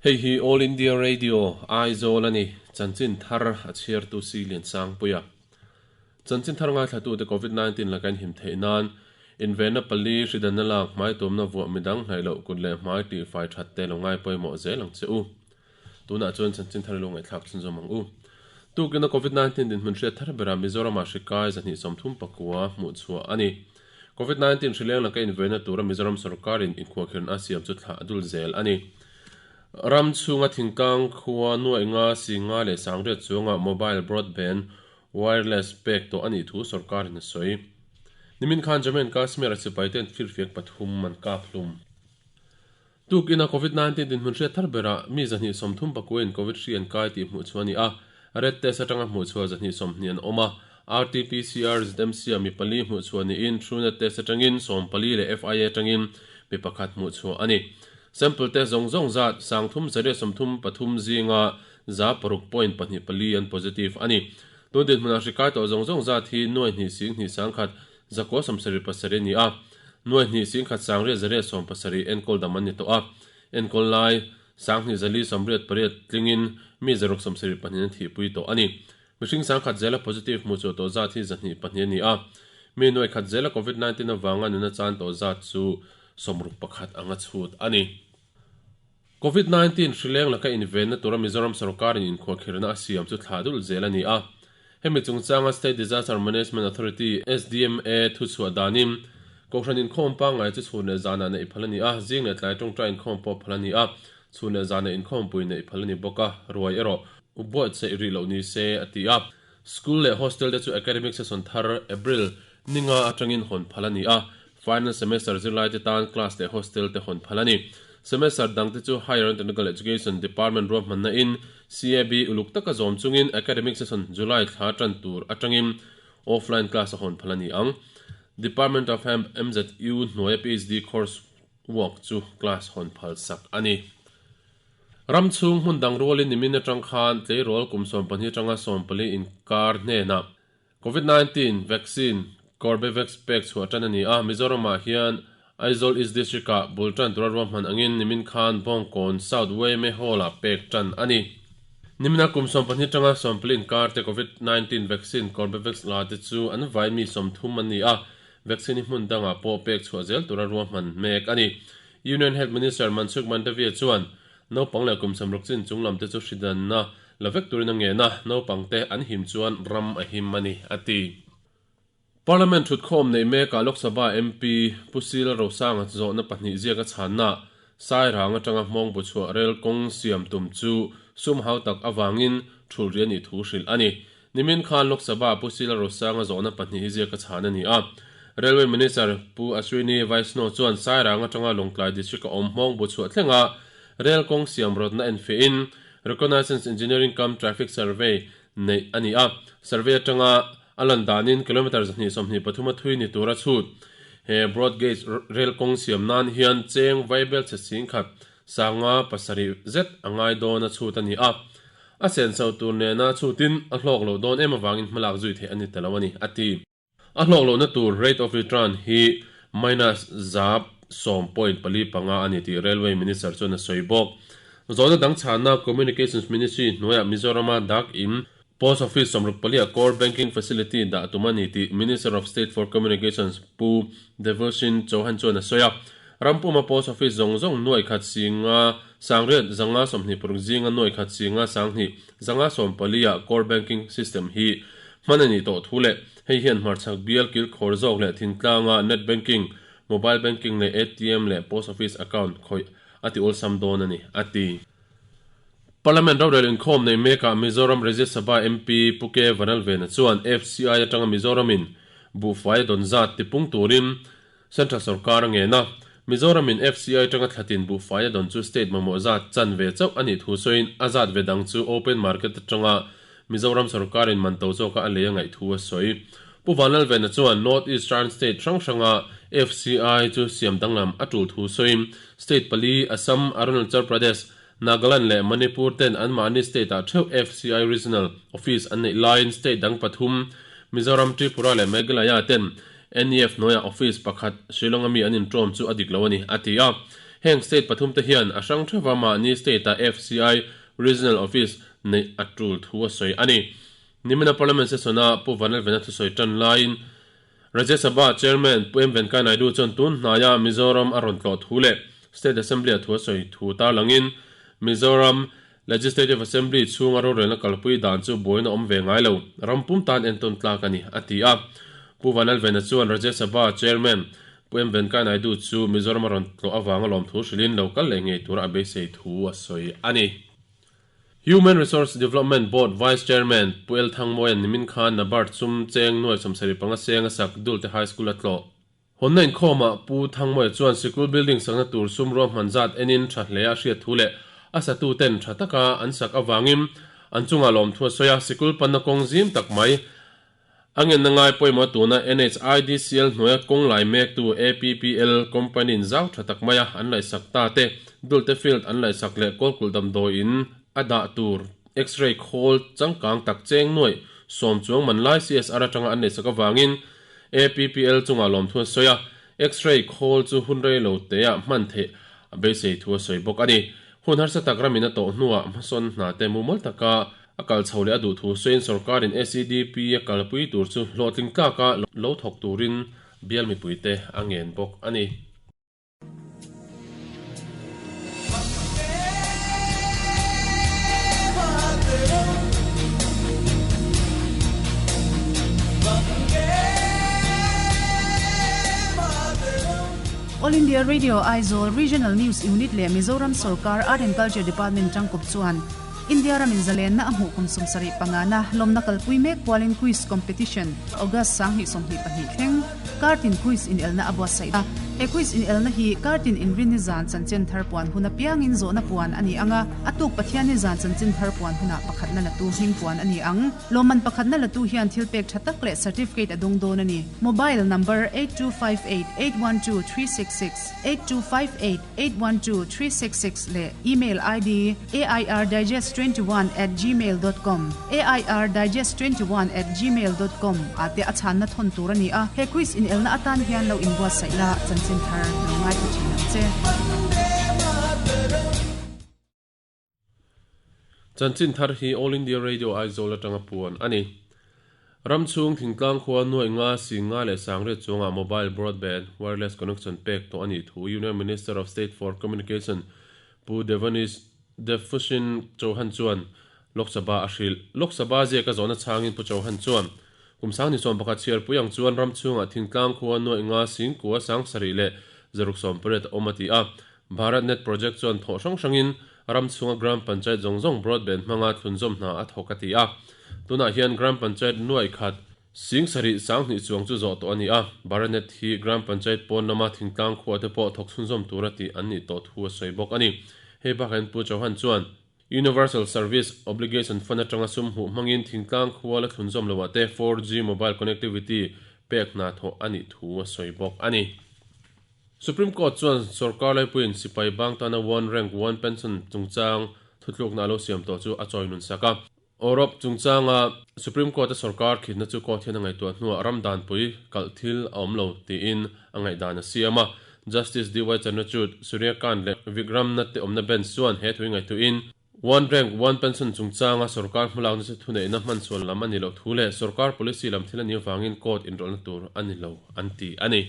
Hei hi All India Radio, Aizawl a ni. Chanchin thar a chhiartu Si Liansangpuia. Chanchin thar ngaithlatute Covid 19 laka inhim theih nan invenna pali hridanna lak hmaitumna vuah midang hnaih loh kut leh hmai tihfai that te lo ngai pawimawh zel ang che u. Tunah chuan chanchin thar ilo ngaihthlak chhunzawm ang u. Tukina Covid 19 dinhmun hriat thar berah Mizoramah hri kai 239 hmuh chhuah a ni. Covid 19 hri leng laka invenna tura Mizoram sorkarin inkhuahkhirhna a siam chu thlah a dul zel a ni. Ram chhunga thingtlang khua nuaih nga si nga leh sangriat chuanga mobile broadband wireless pek tawh a nih thu sorkarin a sawi. Nimin khan Jammu and Kashmir-a sipaiten firfiak pathum an kap hlum. Tukina Covid 19 dinhmun hriat thar berah mi 239 in Covid hri an kai tih hmuh chhuah a ni a, red test atanga hmuh chhuah 120 an awm a, RT-PCR ZMC ah mi pali hmuh chhuah niin Truenat test atangin 14 leh FIA atangin mi pakhat hmuh chhuah a ni. Sample test zawng zawng zat 3333 zinga 6.24 an positive a ni. Tun dinhmunah hri kai tawh zawng zawng zat hi nuai hnih sing hnih sangkhat zakua sawmsarih pasarih a ni a, nuai hnih sing khat sangriat zariat sawm pasarih enkawl dam an ni tawh a. Enkawl lai sanghnih zali sawmriat pariat tlingin mi zaruk sawmsarih pahnih an thihpui tawh a ni. Mihring sangkhat zela positive hmuh chhuah tawh zat hi 202 a ni a, mi nuai khat zela Covid 19 avanga nuna chan tawh zat chu 61 anga chhut a ni. Covid 19 hri leng laka invenna tura Mizoram sorkarin inkhuahkhirhna a siam chu thlah dul zel a ni a. Hemi chungchanga State Disaster Management Authority, SDMA, thuchhuah danin Kohhran inkhawm pangngai chu chhun leh zanah neih phal a ni a, zing leh tlai tawngtai inkhawm pawh phal a ni a, chhun leh zanah inkhawmpui neih phal a ni bawk a, ruai erawh buatsaih rih loh ni se a ti a. School leh hostel te chu academic session thar April ninga atangin hawn phal a ni a, final semester zirlai te tan class leh hostel te hawn phal a ni. Semester dang te chu Higher and Technical Education Department ruahmanna in CAB uluk taka zawm chungin academic session July thla tan tur atangin offline class a hawn phal a ni ang. Department of MZU hnuaia PhD course work chu class hawn phal sak a ni. Ram chhung hmun dang rualin nimin atang khan tleirawl kum 12 atanga 14 inkar hnenah Covid 19 vaccine Corbevax pek chhuah tan a ni a, Mizoramah hian Aizawl East District-ah bul tan tura ruahman angin nimin khan Bawngkawn South Weme Hall-ah pek tan a ni. Nimina kum 12 atanga 14 inkar te Covid 19 vaccine Corbevax la te chu an vai mi 30 an ni a, vaccine hi hmun dangah pawh pek chhuah zel tura ruahman mek a ni. Union Health Minister Mansukh Mandaviya chuan naupang leh kum 60 chin chung lam te chu hridanna la vek turin a ngen a, naupang te an him chuan ram a him a ni, a ti. Parliament thutkhawm nei mekah Lok Sabha MP Pu Sil Rosanga zawhna pahnih ziak a chhanna Sairang atanga hmawng bu chhuah rel kawng siam tum chu sum hau tak avangin thul ri a nih thu hrilh a ni. Nimin khan Lok Sabha Pu Sil Rosanga zawhna pahnih hi ziak a chhan a ni a. Railway Minister Pu Ashwini Vaishnaw chuan Sairang atanga Lawngtlai District a awm hmawng bu chhuah thlenga rel kawng siam rawtna enfiahin Reconnaissance Engineering cum Traffic Survey neih a ni a. Survey atanga a lan danin kilometre 223 a thui ni tura chhut. He broad gauge rel kawng siam nan hian cheng vaibel chhe sing khat sanga pasarih zet a ngai dawn a chhut a ni a. A senso tur nena chhutin a hlawk loh dawn em avangin hmalak zui theih a ni ta lo a ni, a ti. A hlawk lohna tur rate of return hi minus 10.45 a ni tih Railway Minister chuan a sawi bawk. Zawhna dang chhanna Communications Ministry hnuaiah Mizorama dak in Post Office 64 ah Core Banking Facility dah tum a ni tih Minister of State for Communications Pu Devushin Chauhan chuan a sawi a. Rampuma Post Office zawng zawng nuai khat singa sangriat 526 zinga nuai khat singa sanghnih 514 ah Core Banking System hi hman a nih tawh thu leh hei hian hmarchhak bial kilkhawr zawk leh thingtlanga Net Banking, Mobile Banking leh ATM leh Post Office Account khawih a ti awlsam dawn a ni, a ti. Parliament rorel inkhawm nei mekah Mizoram Rajya Sabha MP Pu K Vanlalvena chuan FCI atanga Mizoramin buhfai a dawn zat tipung turin Central sorkar a ngen a. Mizoramin FCI atanga thlatin buhfai a dawn chu state mamawh zat chan ve chauh a nih thu sawiin a zat ve dang chu open market atanga Mizoram sorkarin man to zawka a lei a ngaih thu a sawi. Pu Vanlalvena chuan North Eastern State hrang hranga FCI chu siam danglam a tul thu sawiin State pali, Assam, Arunachal Pradesh, Nagaland leh Manipur ten anmahni state-ah theuh FCI Regional Office an neih laiin state dang pathum, Mizoram, Tripura leh Meghalaya ten NEF hnuaiah office pakhat Shillong-a mi an intawm chu a dik lo a ni, a ti a. Heng state pathumte hian a hrang theuva mahni state-ah FCI Regional Office neih a tul thu a sawi a ni. Nimina Parliament session-a Pu Vanlalvena thusawi tan laiin Rajya Sabha Chairman Pu M Venkaiah Naidu chuan tun hnaia Mizoram a rawn tlawh thu leh State Assembly-a thu a sawi thu tarlangin Mizoram Legislative Assembly chhunga rorelna kalpui dan chu buaina awm ve ngai lo, ram pum tan entawn tlak a ni, a ti a. Pu Vanlalvena chuan Rajya Sabha Chairman Pu M Venkaiah Naidu chu Mizoram a rawn tlawh avanga lawmthu hrilhin lo kal leh ngei tura a beisei thu a sawi a ni. Human Resource Development Board Vice Chairman Pu El Thangmawia'n nimin khan Nabard sum cheng nuai 75 seng a sak Dulte High School a tlawh. Hawnna inkhawmah Pu Thangmawia chuan sikul building sakna tur sum ruahman zat enin tha hle a hriat thu leh a satuten tha taka an sak avangin an chungah lawmthu a sawi a, sikul panna kawng zim tak mai A ngenna ngai pawimawh tuna NHIDCL hnuaia kawng lai mektu APPL company-in zau tha tak maia an laihsak ta te, Dulte Field an laihsak leh Kawlkulh damdawiin a dah tur X-ray khawl changkang tak cheng nuaih sawm chuang man lai CSR atanga an laihsak avangin APPL chungah lawmthu a sawi a, X-ray khawl chu hun rei lo teah hman theih a beisei thu a sawi bawk a ni. Hun harsa tak ramin a tawh hnuah hmasawn hna te mumal taka A kal chho leh a duh thu sawiin sorkarin SEDP a kalpui tur chu hlawhtling tlaka lo thawk turin bial mipuite a ngen bawk a ni. All India Radio Aizawl Regional News Unit leh Mizoram Sorkar Art and Culture Department tangkawp chuan India ramin zalenna a hmuh kum 75 na lawmna kalpui mek kualin quiz competition August 2022 thleng kartin quiz inelna a buatsaih a. He quiz inelna hi kartin inrinni zan chanchin thar puan hun apiangin zawhna puan a ni ang a, a tuk Pathianni zan chanchin thar puan hunah pakhatna latu hming puan a ni ang. Lawmman pakhatna latu hian thil pek tha tak leh certificate a dawng dawn a ni. Mobile number 8258 812 366, 8258 812 366 leh email ID airdigest21 at gmail dot com, airdigest21 at gmail dot com, ah te a chhanna thawn tur a ni a. He quiz inelna atan hian lo inbuatsaih la, chanchin thar lo ngaithla thin ang che. Chanchin thar hi All India Radio Aizawl atanga puan a ni. Ram chhung thingtlang khua nuaih nga, sing nga leh sangriat chuangah mobile broadband wireless connection pek tawh a nih thu Union Minister of State for Communication Pu Devanish Devfushin Chauhan chuan Lok Sabha a hrilh. Lok Sabha ziaka zawhna chhangin Pu Chauhan chuan, Kum 2011 chhiarpui ang chuan ram chhungah thingtlang khua nuaih nga, sing kua, sang sarih leh zaruk 80 a awm a ti a. Bharat Net Project chuan thawh hrang hrangin ram chhunga Gram Panchayat zawng zawng broadband hmanga thlunzawm hna a thawk a ti a. Tunah hian Gram Panchayat nuaih khat, sing sarih 20 chuang chu zawh tawh a ni a. Bharat Net hi Gram Panchayat pawn lama thingtlang khua te pawh thawk chhunzawm tura tih an nih tawh thu a sawi bawk a ni. Hei bakah hian Pu Chauhan chuan, Universal Service Obligation Fund atanga sum hmuh hmangin thingtlang khua la thlunzawm loah te 4G mobile connectivity pek hna thawh a nih thu a sawi bawk a ni. Supreme Court chuan sorkar laipuiin sipai bang tana one rank one pension chungchang thutlukna a lo siam tawh chu a chawi nun sak a. Europe chungchanga Supreme Court-a sorkar khitna chu court hian a ngaihtuah hnuah ram danpui kalh thil a awm lo tiin a ngaihdan a siam a. Justice DY Chandrachud, Surya Kant leh Vikram Nath te awmna bench chuan he thu hi ngaihtuahin, One rank one pension chungchanga sorkar hmalakna chu thuneihna hmansual lam a ni loh thu leh sorkar policy lam thil a nih avangin court inrawlhna tur a ni lo an ti a ni.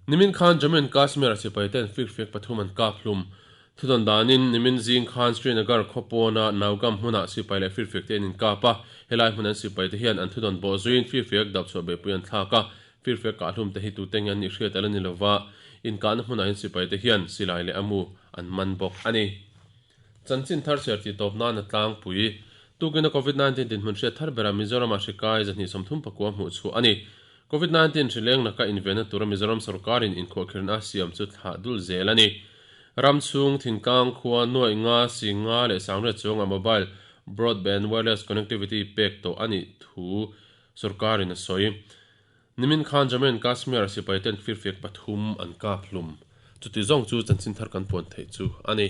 Nimin khan Jammu and Kashmir-a sipai ten fikfiak pathum an kap hlum. Thudawn danin nimin zing khan Srinagar khawpawna Naugam hmunah sipai leh firfiak te an inkap a, helai hmun an sipai te hian an thudawn bawh zuiin firfiak dapchhuah beihpui an thlak a, firfiak kah hlum te hi tute nge an nih hriat a la ni lova, inkahna hmunah hian sipai te hian silai leh a mu an man bawk a ni. Chanchin thar chhiar tih tawp nan a tlangpui. Tukin a Covid 19 dinhmun hriat thar berah Mizoram-ah hri kai 234 hmuh chhuah a ni. Covid 19 hri leng laka invenna tura Mizoram sorkarin inkhuahkhirna a siam chu thlah dul zel a ni. Ram chhung thingtlang khua nuaih nga, sing nga leh sangriat chuangah mobile broadband wireless connectivity pek tawh a nih thu sorkarin a sawi. Nimin khan Jammu and Kashmir sipai ten firfiak pathum an kap hlum. Chuti zawng chu chanchin thar kan puan theih chu a ni.